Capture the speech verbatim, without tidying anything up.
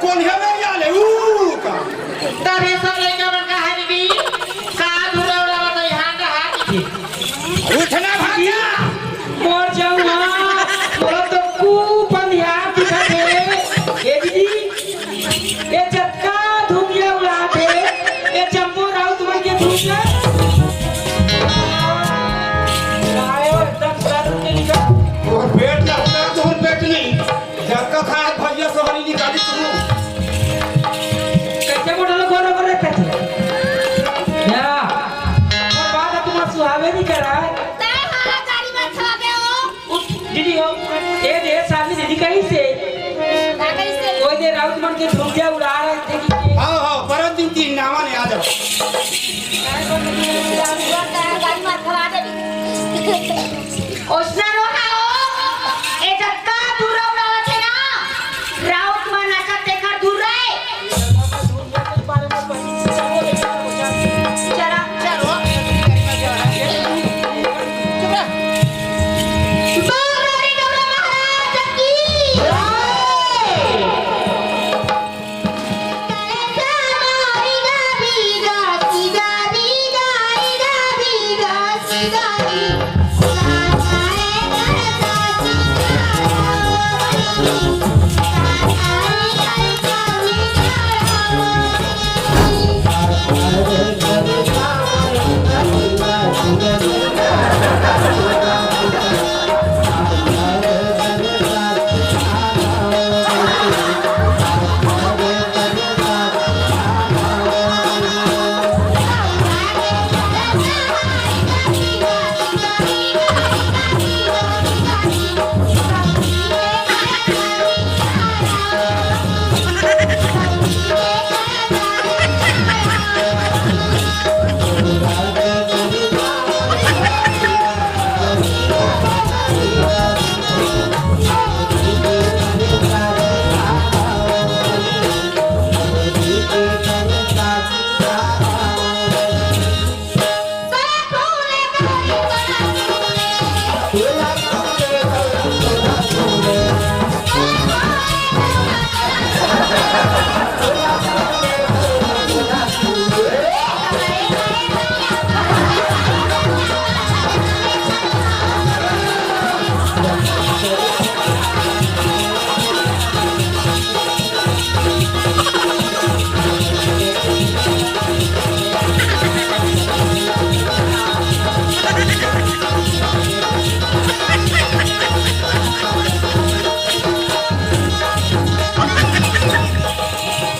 कोन हे रे याले ऊ का? तब ये सब लइका मन का हरबी, का धुरा उड़ा बताई, हाथ हाथ की। उठना भाग्या। मोर जऊआ, मोर तो कूपन याद दिखत हे। ए दीदी, ए जतका धुरिया उड़ात हे, ए जम्मो राउत मन के धुरिया। आयो एकदम सर के निकल। तोर पेट लगता, तोर पेट नहीं। जतका खाए भैया सोहरी निकाली तू। कैसे मोटा लोग गोरा गोरा रहते थे? या, और बात अब तुम्हारा सुहावे नहीं करा। तय हमारा गाड़ी में खा गए हो। उठ, दीदी हो। ए दे, सामने दीदी कहीं से? का कहीं से? कोई दे राउत मन के धुरिया उड़ा रहे थे कि के? हाँ, हाँ, परत दिन तीन नावा ने आ जाओ। काय बोल रही